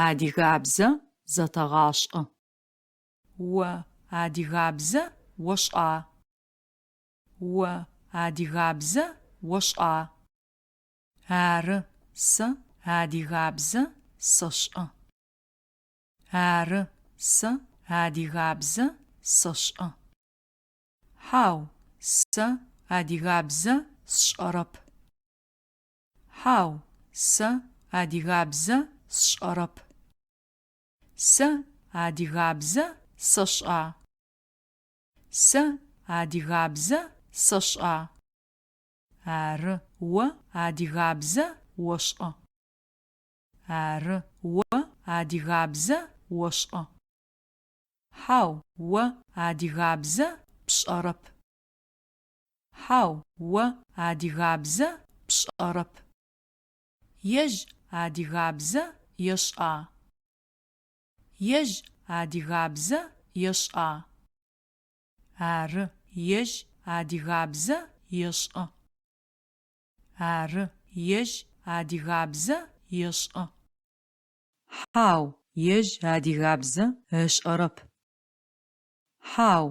Адыгабзэ зэтэгъашӏэ. О адыгабзэ ошӏа? О адыгабзэ ошӏа? Ары, сэ адыгабзэ сэшӏэ. Ары, сэ адыгабзэ сэшӏэ. Хьау, сэ адыгабзэ сшӏэрэп. Хьау, сэ адыгабзэ сшӏэрэп. Сэ адыгабзэ сэшӏа? Сэ адыгабзэ сэшӏа? Ары, о адыгабзэ ошӏэ. Ары, о адыгабзэ ошӏэ. Хьау, о адыгабзэ пшӏэрэп. Хьау, о адыгабзэ пшӏэрэп. Ежь адыгабзэ ешӏа? Ежь адыгабзэ ешӏа? Ары, ежь адыгабзэ ешӏэ. Ары, ежь адыгабзэ ешӏэ. Хьау, ежь адыгабзэ ышӏэрэп. Хьау,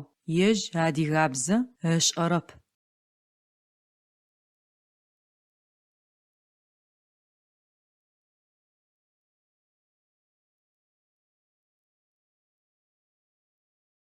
ежь адыгабзэ ышӏэрэп.